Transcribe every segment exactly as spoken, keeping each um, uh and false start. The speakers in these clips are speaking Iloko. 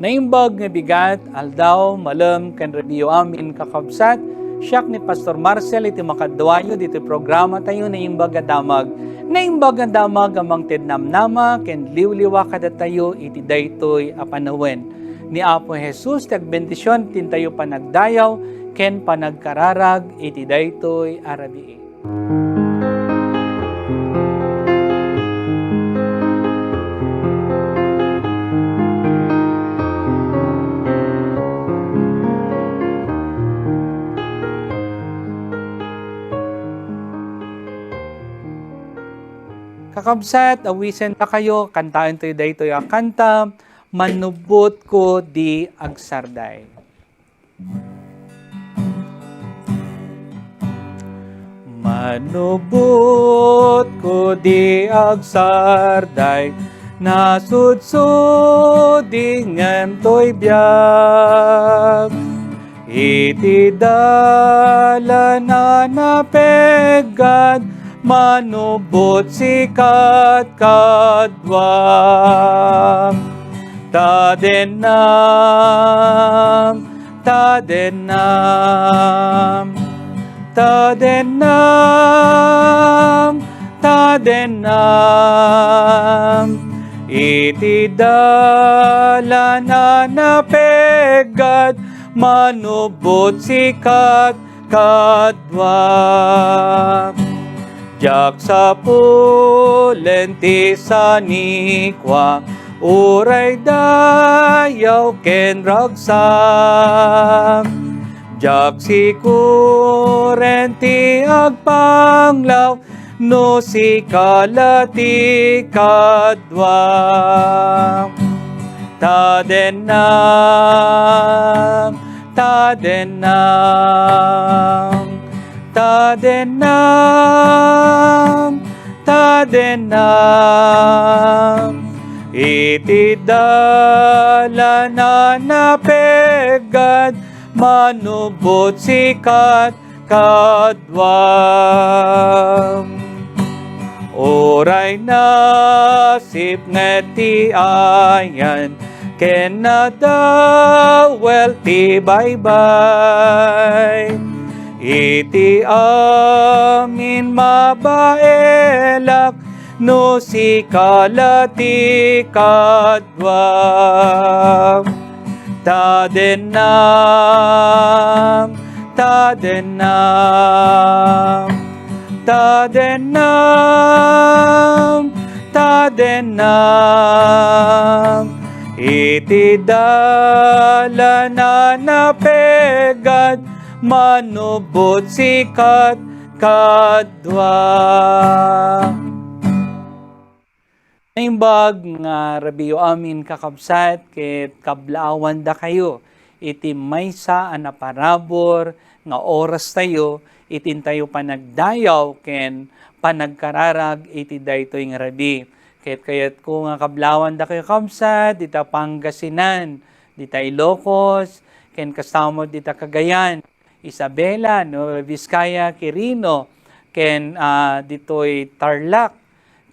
Naimbag nga bigat, aldaw, malem, ken rabiiyo amin, kakabsat. Siak ni Pastor Marcel iti makaduayo ditoy programa tayo, Naimbag a Damag. Naimbag a Damag a mangted namnama ken liwliwa kadatayo iti daytoy a panawen. Ni Apo Jesus ti agbendisyon ti intayo panagdayaw ken panagkararag iti daytoy a rabii. Kakabsat, awisen ta kayo, kantaen tayo daytoy a kanta, Manubbotko di Agsarday. Manubbotko di agsarday, nasudsudingen toy biag. Iti dalan a napeggad, manubbot sikat kadua. Tadennam, tadennam, tadennam, tadennam. Iti dalan a napeggad, manubbot sikat kadua. Diak sapulen ti sanikua, uray dayaw ken ragsak. Diak sikuren ti agpanglaw, no sika la ti kadua. Tadennam, tadennam, tadennam, tadennam. Iti dalan a napeggad, manubbot sikat kadua. Uray nasipnget ti ayan ken nadawel ti baybay. Iti amin mabaelak no sika la ti kadua. Tadennam, tadennam, tadennam, tadennam. Iti dalan a napeggad, manubbot sikat kadua. Naimbag nga rabiiyo amin, kakabsat, ket kablaawandakayo iti maysa a naparabur nga oras tayo iti intayo panagdayaw ken panagkararag iti daytoy nga rabii. Ket kayatko nga kablaawandakayo, kabsat, dita Pangasinan, dita Ilocos, ken kasta met dita Cagayan, Isabela, Nueva Vizcaya, Quirino, ken, ah, ditoy Tarlac,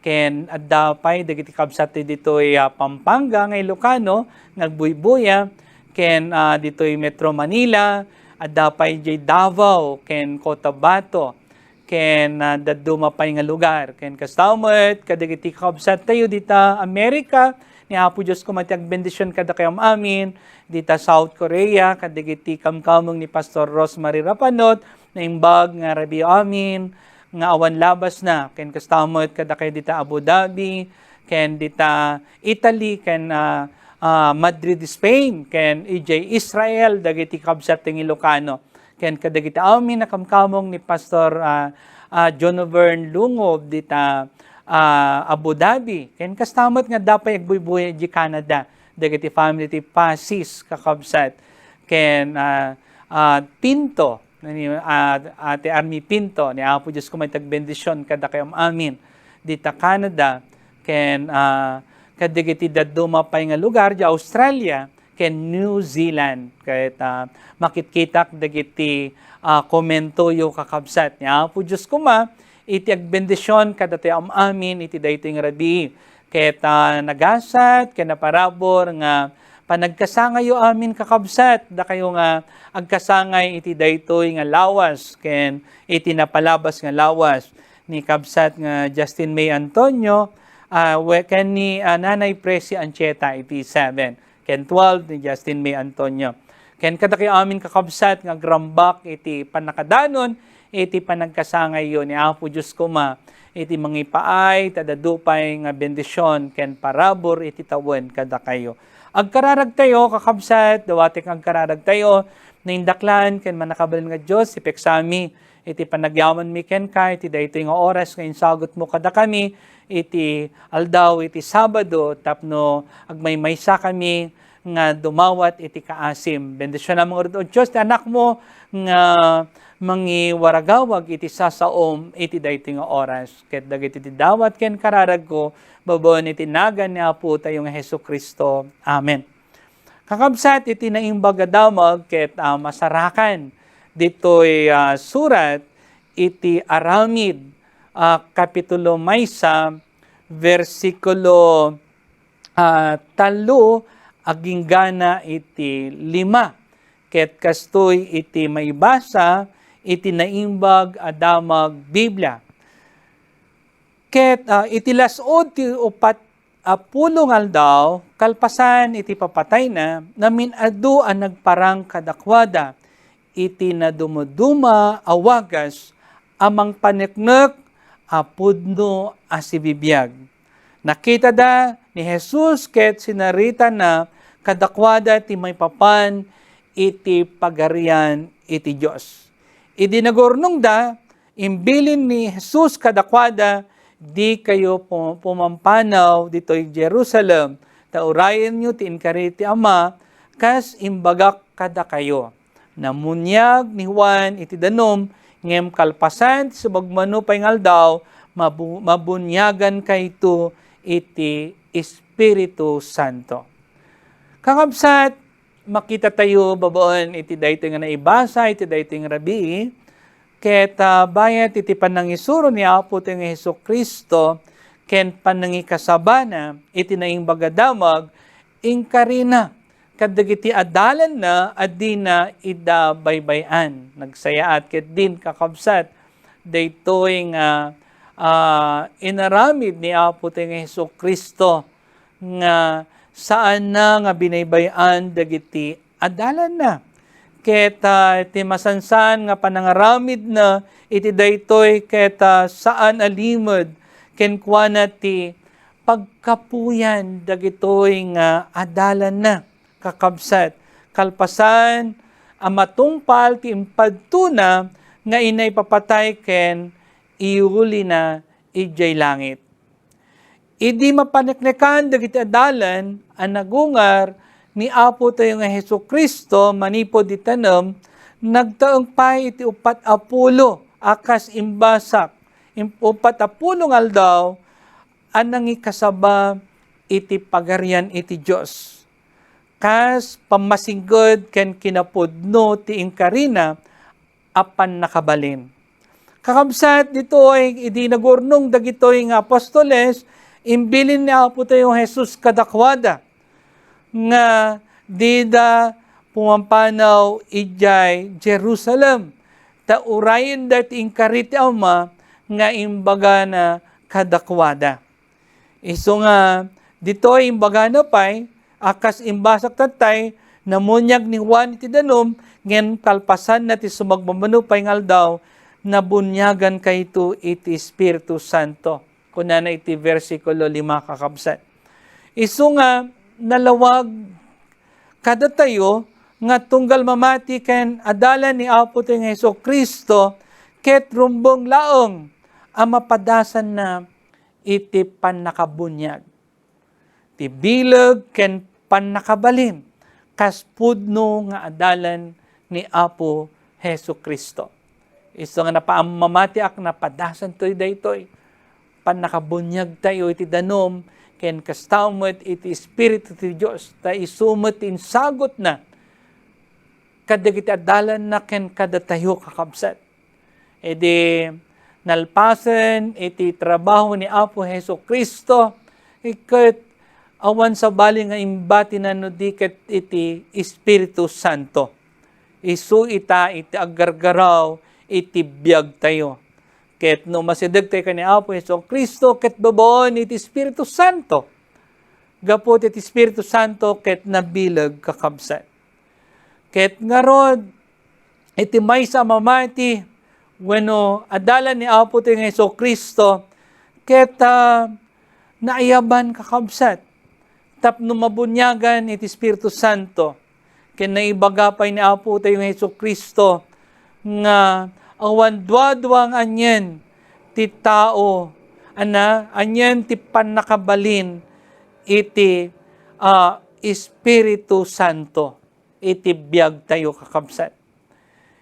ken adda pay dagiti kabsat ti ditoy, ah, Pampanga nga Ilocano nga agbuybuya, ken, ah, ditoy Metro Manila, adda pay diay Davao ken Cotabato, ken, ah, dadduma pay nga lugar. Ken kasta met kadagiti kakabsat tayo dita Amerika, ni Apo Dios koma ti agbendision kadakayo amin, dita South Korea, kadagiti kamkameng ni Pastor Rosemary Rapanot, naimbag nga rabii amin, nga awan labasna, ken kasta met kadakayo dita Abu Dhabi, ken dita Italy, ken, ah, ah, Madrid, Spain, ken idiay Israel, dagiti kabsat ti Ilocano, ken kadagiti amin a kamkameng ni Pastor, ah, ah, John Overn Lungob dita, ah, Abu Dhabi, ken kasta met nga adda pay agbuybuya idiay Canada, dagiti family ti Pasis, kakabsat, ken, ah, ah, Pinto, ni, ah, Ate Army Pinto, ni Apo Dios koma ti agbendision kadakayo amin dita Canada, ken, ah, kadagiti dadduma pay nga lugar, di Australia, ken New Zealand. Ket, ah, makitkitak dagiti, ah, komentoyo, kakabsat. Ni Apo Dios koma iti agbendision kadatayo am-amin iti daytoy nga rabii. Ket, ah, nagasat ken naparabur nga panagkasangayo amin, kakabsat, dakayo nga agkasangay iti daytoy nga lawas ken iti napalabas nga lawas ni kabsat nga Justin May Antonio, ah, we-, ken ni, ah, Nanay Presi Anchieta iti seven ken twelve ni Justin May Antonio. Ken kadakayo amin, kakabsat, nga agrambak iti pannakadanon iti panagkasangayyo ni Apo Dios koma iti mangipaay ta adu pay nga bendision ken parabur iti tawen kadakayo. Agkararagtayo, kakabsat, dawatek nga agkararagtayo, naindaklan ken mannakabalin nga Dios, ti peksami iti panagyamanmi kenka iti daytoy nga oras nga insagutmo kadakami iti aldaw iti Sabado tapno agmaymaysakami nga dumawat iti kaasim. Bendisionam ngarud, O Dios, ti anakmo nga mangiwaragawag iti sasaom iti daytoy nga oras. Ket dagiti ti dawat ken kararagko, babaen iti nagan ni Apotayo nga Jesu-Cristo. Amen. Kakabsat, iti Naimbag a Damag ket, ah, masarakan ditoy, ah, surat iti Aramid, ah, kapitulo maysa, bersikulo, ah, tallo agingga na iti lima. Ket kastoy iti maibasa iti Naimbag a Damag Biblia. Ket, ah, iti las-ud ti upat a pulo nga aldaw, kalpasan iti papatayna, namin-adu a nagparang kadakuada iti nadumoduma a wagas a mangpaneknek a pudno a sibibiag. Nakitada ni Jesus ket sinaritana kadakuada ti maipapan iti Pagarian iti Dios. Idi nagurnongda, imbilin ni Jesus kadakuada, "Dikayo pu-, pumampanaw ditoy Jerusalem, ta urayenyo ti inkari ti Ama, kas imbagak kadakayo." Namuniag ni Juan iti danum, ngem kalpasan ti sumagmamano pay nga aldaw, mabu-, mabuniagankayto iti Espiritu Santo. Kakabsat, makitatayo babaen iti daytoy nga naibasa iti daytoy nga rabii, ket, ah, bayat iti panangisuro ni Apotayo nga Jesu-Cristo ken panangikasabana iti Naimbag a Damag, inkarina kadagiti adalanna a dina ida baybay-an. Nagsayaat ketdin, kakabsat, daytoy nga, ah, inaramid ni Apotayo nga Jesu-Cristo nga saanna nga binaybay-an dagiti adalanna. Ket, ah, ti masansan nga panangaramidna iti daytoy ket, ah, saan a limed kenkuana ti pagkapuyan dagitoy nga adalanna, kakabsat, kalpasan a matungpal ti impadtona nga inaipapatay ken iyulina idiay langit. Idi mapaneknekan dagiti adalan a nagungar ni Apotayo nga Jesu-Cristo manipud iti tanem, nagtaeng pay iti uppat a pulo a kas imbasak, im-, uppat a pulo nga aldaw a nangikasaba iti Pagarian iti Dios, kas pammasingked ken kinapudno ti inkarina a pannakabalin. Kakabsat, ditoy idi nagurnong dagitoy nga apostoles, imbilin ni Apotayo Jesus kadakuada nga dida pumampanaw idiay Jerusalem, ta urayenda ti inkari ti Ama nga imbagana kadakuada. Isu nga ditoy imbagana pay a kas imbasak tattay, namuniag ni Juan iti danum, ngem kalpasanna ti sumagmamano pay nga aldaw, nabuniagankayto iti Espiritu Santo. Kunana iti bersikulo lima, kakabsat. Isu nga nalawag kadatayo nga tunggal mamati ken adalan ni Apotayo nga Jesu-Cristo, ket rumbeng laeng a mapadasanna iti pannakabuniag, ti bileg ken pannakabalin kas pudno nga adalan ni Apo Jesu-Cristo. Isu nga napammamatiak, napadasantoy daytoy. Pannakabuniagtayo iti danum ken kasta met iti Espiritu ti Dios, ta isu met ti insagutna kadagiti adalanna ken kadatayo, kakabsat. Idi nalpasen iti trabaho ni Apo Jesu-Cristo, ket awan sabali nga imbatinan no di ket iti Espiritu Santo. Isu ita iti aggargaraw iti biagtayo. Ket no masidegtayo ken ni Apo Jesu-Cristo ket babaen iti Espiritu Santo. Gapu iti Espiritu Santo ket nabileg, kakabsat. Ket ngarud, iti maysa a mamati wenno adalan ni Apo tayo nga Jesu-Cristo, ket, ah, naayaban, kakabsat, tapno mabuniagan iti Espiritu Santo. Ken naibaga pay ni Apo tayo nga Jesu-Cristo nga awan duadua nga anien ti tao, ana, anien ti pannakabalin iti, ah, Espiritu Santo iti biagtayo, kakabsat.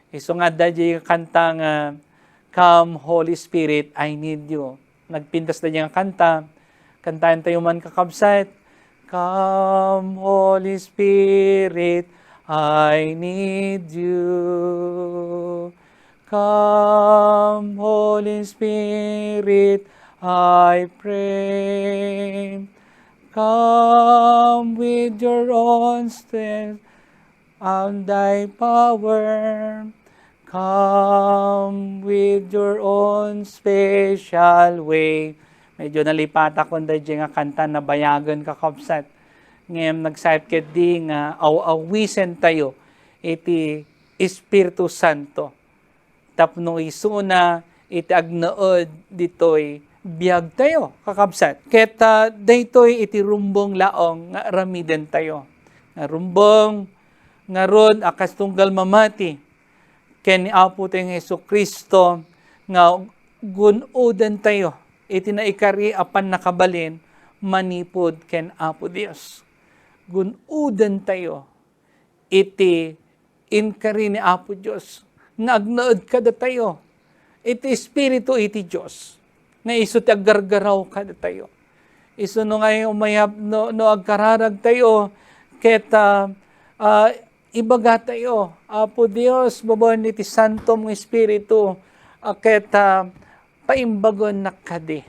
Isu nga adda diay kanta nga, "Come, Holy Spirit, I need you." Nagpintas da diay nga kanta. Kantaentayo man, kakabsat. "Come, Holy Spirit, I need you. Come, Holy Spirit, I pray. Come with your own strength and thy power. Come with your own special way." Medyo nalipatakon daydiay nga kanta, nabayagen, kakabsat. Ngem nagsayap ketdi nga aw-awisentayo iti Espiritu Santo tapno isuna iti agnaed ditoy biagtayo, kakabsat. Ket, ah, daytoy iti rumbeng laeng nga aramidentayo. Nga rumbeng ngarud a kas tunggal mamati ken ni Apo tayo nga Jesu-Cristo nga gun-odentayo iti naikari a pannakabalin manipud ken Apo Dios. Gun-odentayo iti inkari ni Apo Dios nga agnaed kadatayo iti Espiritu iti Dios nga isu ti aggargaraw kadatayo. Isu no ngay umayab-, no, no agkararagtayo ket, ah, ah, ibagatayo, "Apo Dios, babaen iti Santom nga Espiritu, ah, ket, ah, paimbagennak kadi."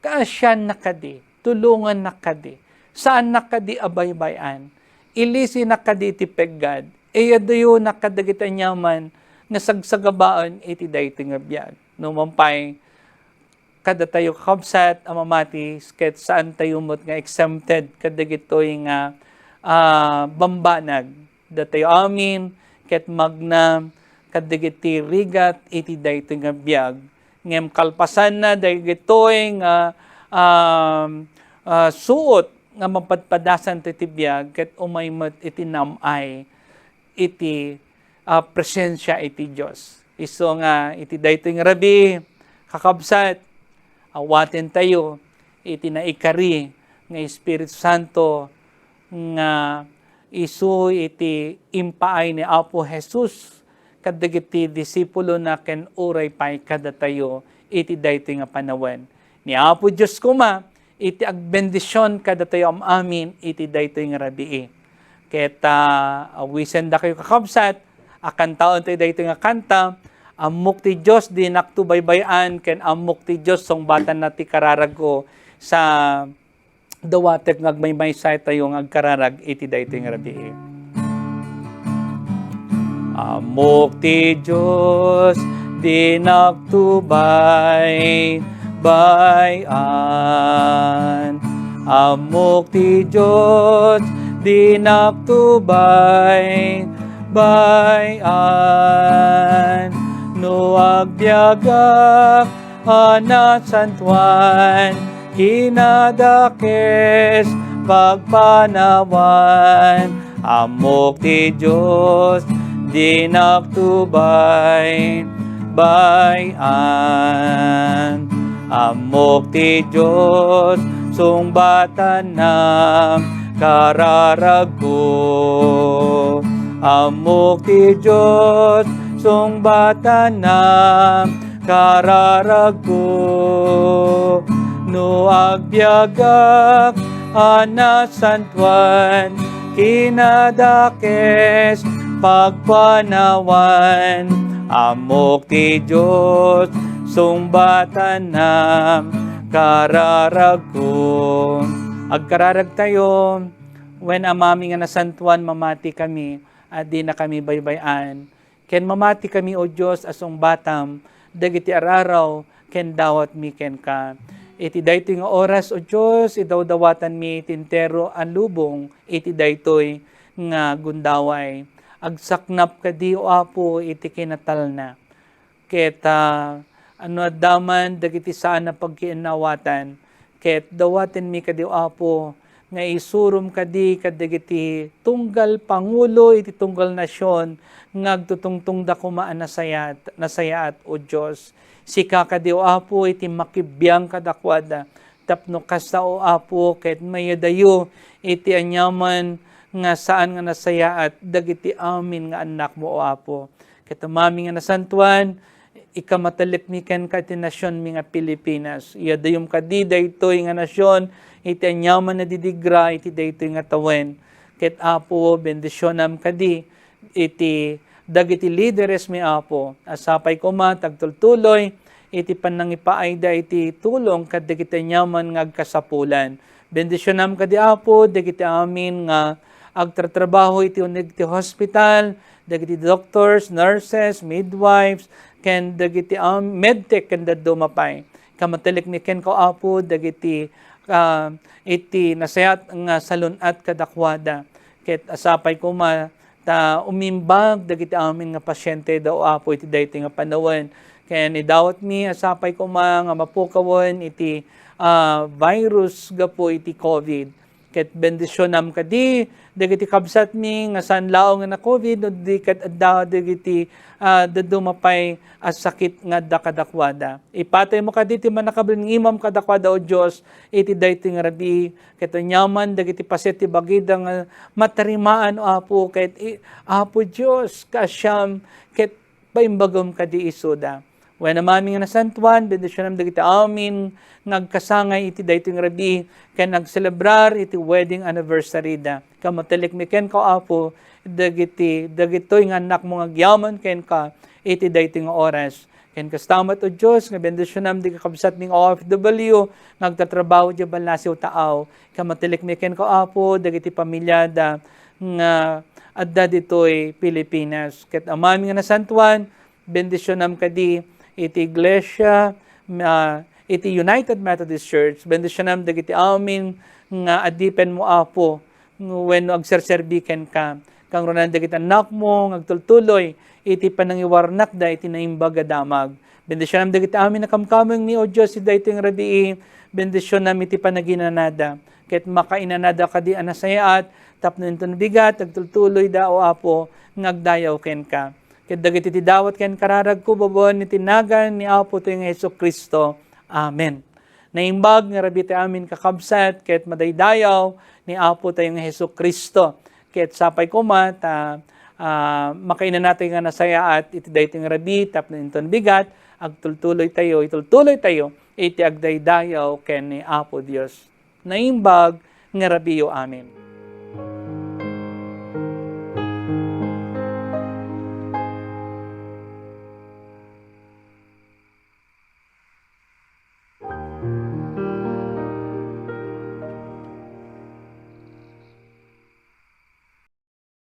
Kaasiannak kadi, tulongannak kadi, saannak kadi a baybay-an, ilisinak kadi iti peggad, iyaduyonak kadagiti aniaman nga sagsagabaen iti daytoy nga biag. No man pay, kadatayo, kakabsat, a mamati, ket saantayo met nga exempted kadagitoy nga, ah, bambanag. Datayo amin ket magna kadagiti rigat iti daytoy nga biag. Ngem kalpasanna dagitoy nga, um, ah, suot nga mapadpadasan ti, ti biag, ket umay met iti nam-ay iti, ah, presensia iti Dios. Isu nga iti daytoy nga rabii, kakabsat, awatentayo iti naikari nga Espiritu Santo nga isu iti impaay ni Apo Jesus kadagiti disipulona ken uray pay kadatayo iti daytoy nga panawen. Ni Apo Dios koma iti agbendision kadatayo am-amin iti daytoy nga rabii. Ket, ah, awisendakayo, kakabsat, a kantaentayo daytoy nga kanta, "Ammok ti Dios, dinakto baybay-an," ken "Ammok ti Dios, sungbatanna ti kararagko." Sa dawatek nga agmaymaysaytayo nga agkararag iti daytoy nga rabii. Ammok ti Dios, dinakto baybay-an. Ammok ti Dios, dinakto baybay-an. No agbiagak a nasantoan, kinadakes pagpanawan. Ammok ti Dios, dinakto baybay-an. Ammok ti Dios, sungbatanna kararagko. Ammok ti Dios, sungbatanna kararagko. No agbiagak a nasantoan, kinadakes pagpanawan. Ammok ti Dios, sungbatanna kararagko. Agkararagtayo, wen Amami nga nasantuan, mamati kami, a dina kami baybay-an. Ken mamati kami, O Dios, a sungbatam dagiti araraw ken dawatmi kenka. Iti daytoy nga oras, O Dios, idawdawatanmi ti entero a lubong iti daytoy nga gundaway. Agsaknap kadi, O Apo, iti kinatalna. Ket, ah, no adda man dagiti saan a pagkiinnawatan, ket dawatenmi kadi, O Apo, nga isurom kadi kadagiti tunggal pangulo iti tunggal nasion nga agtutungtongda koma a nasayaat, nasayaat, O Dios. Sika kadi, O Apo, iti makibiang kadakuada, tapno kasta, O Apo, ket mayadayo iti aniaman nga saan nga nasayaat dagiti amin nga annakmo, O Apo. Ket Amami nga nasantuan, ikamatellekmi kenka iti nasionmi nga Pilipinas. Iyadayom kadi daytoy nga nasion iti aniaman a didigra iti daytoy nga tawen. Ket Apo, bendisionam kadi iti dagiti lideresmi, Apo, a sapay koma ti agtultuloy iti pannangipaayda iti tulong kadagiti aniaman nga agkasapulan. Bendisionam kadi, Apo, dagiti amin nga agtratrabaho iti uneg ti hospital, dagiti doctors, nurses, midwives, ken dagiti am-, medtech ken dadduma pay. Kamatellekmi kenka, Apo, dagiti, ah, iti nasayaat nga salun-at kadakuada. Ket a sapay koma ta umimbag dagiti amin nga pasienteda, O Apo, iti daytoy nga panawen. Ken idawatmi a sapay koma nga mapukawen iti, ah, virus gapu iti covid. Ket bendisionam kadi dagiti kabsatmi nga saan laeng nga na-covid, no di ket adda dagiti, ah, dadduma pay a sakit nga adda kadakuada. Ipataymo kadi ti mannakabalin nga imam kadakuada, O Dios, iti daytoy nga rabii, ket aniaman dagiti paset ti bagida nga matarimaan, O Apo, ket i-, Apo Dios, kaasiam, ket paimbagem kadi isuda. Wen Amami nga nasantuan, bendisionam dagiti amin nga agkasangay iti daytoy nga rabii ken agselebrar iti wedding anniversary da. Kamatellekmi kenka, Apo, dagiti, dagitoy nga annakmo nga agyaman kenka iti daytoy nga oras. Ken kasta met, O Dios, nga bendisionam dagiti kabsatmi nga O F W nga agtatrabaho idiay ballasiw taaw. Kamatellekmi kenka, Apo, dagiti pamiliada nga adda ditoy Pilipinas. Ket Amami nga nasantuan, bendisionam kadi iti iglesia, ah, iti United Methodist Church. Bendisionam dagiti amin nga adipenmo, Apo, wenno agserserbi kenka. Kangrunan dagiti annakmo nga agtultuloy iti panangiwarnakda iti naimbag a damag. Bendisionam dagiti amin a kamkamengmi, O Dios, iti daytoy nga rabii. Bendisionam iti panaginanada. Ket makainanada kadi a nasayaat tapno inton bigat, agtultuloyda, O Apo, nga agdayaw kenka. Ket dagiti ti dawat ken kararagko babaen iti nagan ni Apo tayo nga Jesu-Cristo. Amen. Naimbag nga rabii ti amin kakabsat ket madaydayaw ni Apo tayo nga Jesu-Cristo. Ket sapay koma ta, ah, makainanatayo nga nasayaat iti daytoy nga rabii tapno inton bigat, agtultuloy tayo, itultuloy tayo iti agdaydayaw ken ni Apo Dios. Naimbag nga rabiiyo amin.